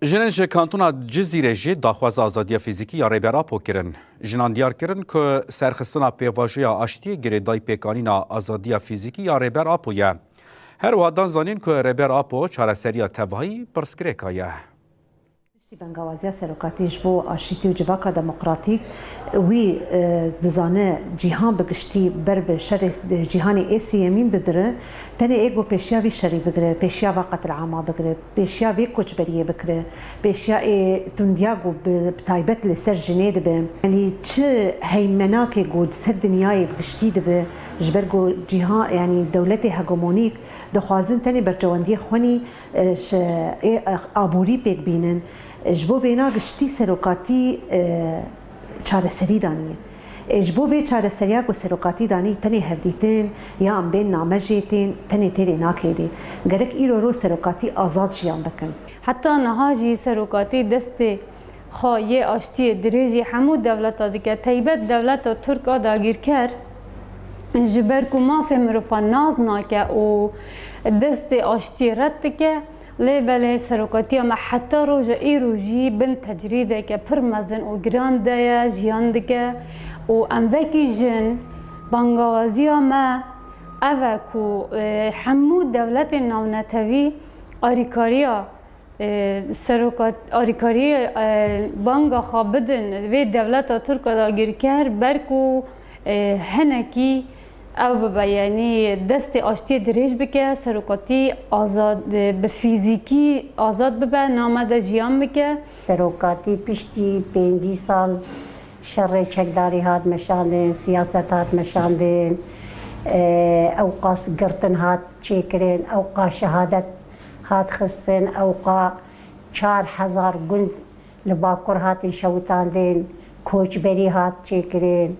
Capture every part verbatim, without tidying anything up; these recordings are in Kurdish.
Jinên ji Kantona Cizîrê jî daxwaza azadiya fîzîkî ya Rêber Apo kirin. Jinan diyar kirin ku serxistina pêvajoya aştiyê girêdayî pêkanîna azadiya fîzîkî ya Rêber Apo ye. Her wiha dan zanîn ku Rêber Apo çareseriya tevahî pirsgirêka ye. Piştî bangewaziya serokatî ji bo aşîtî û civaka demokratîk, wî, e, dizane cîhan bi giştî ber bi şerê, e, cîhanê ê sêyemîn didire, tenê ê ku pêşiya vî şerî bigire, pêşiya va qetilama bigire, pêşiya vê koçberiyê bikire, pêşiya ê tundiya ku bi, bi taybet li ser jinê dibe. Yanî çi heymenakê ku di ser dinyayê bi giştî dibe, ji ber ku cîhan, yanî dewletê hegemonîk dixwazin tenê berjewendiyê xwenî e, ji ê, e, aborî pêk bînin. E, ji bo vêna giştî serokatî, e, çareserî danî. E, ji bo vê çareseriya ku serokatî danî tenê hevdîtin ya em bên name jê tên, tenê têrê nakê dê. Gerek îro ro serokatî azad jiyan bikin. Heta niha jî serokatî destê xwe yê aştiyê dirêjî hemû dewleta dike, teybet dewleta Tirk a dagîrker, ji ber ku mafê mirovan nas nake û destê aştiyê red dike, lê belê serokatiya me heta roja îro jî bin tecrîdeke pir mezin û giran de ye, jiyan dike û em wekî jin bangawaziya me ev e ku, e, hemû dewletên navnetewî arîkariya e, serokat-, arîkariyê, e, banga xwe bidin vê dewleta Tirk a dagirker, ber ku, e, hinekî ew bibe, yanî destê aştiyê dirêj bike, serokatî azad, e, bi fîzîkî azad bibe, name de jiyan bike. Serokatî piştî pêncî sal şerê çekdarî hat meşandin, siyaset hat meşandin, e, ewqas girtin hat çêkirin, ewqas şehadet hat xistin, ewqa çar hezar gund li Bakur hatin şewitandin, koçberî hat çêkirin,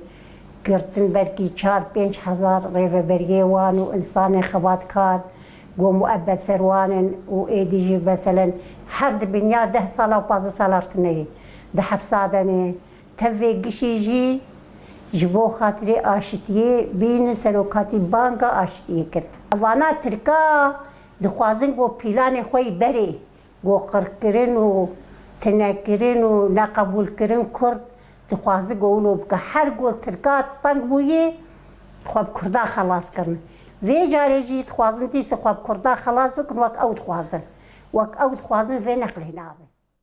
girtin belkî çar pênc hezar rêveberiyê wan û însanên xebatkar, ku muebet ser wan in û êdî jî meselen her di binya deh sala û pazdeh sala tune ye di hepsa de ne. Tevê gişî jî ji bo xatirê aşitiyê bînin serokatî banga aşitiyê kir. Vana Tirka dixwazin ku pîlanê xwe yî berê, ku qirkirin û tinekirin û neqebûlkirin Kurd dixwaze ku wilo bike. Her ku Tirka teng bûyê, xwe bi Kurda xelas kirin. Vê carê jî dixwazin dîsa xwe bi Kurda xelas bikin, wek ew dixwazin. Wek ew dixwazin vê neqlê nabe.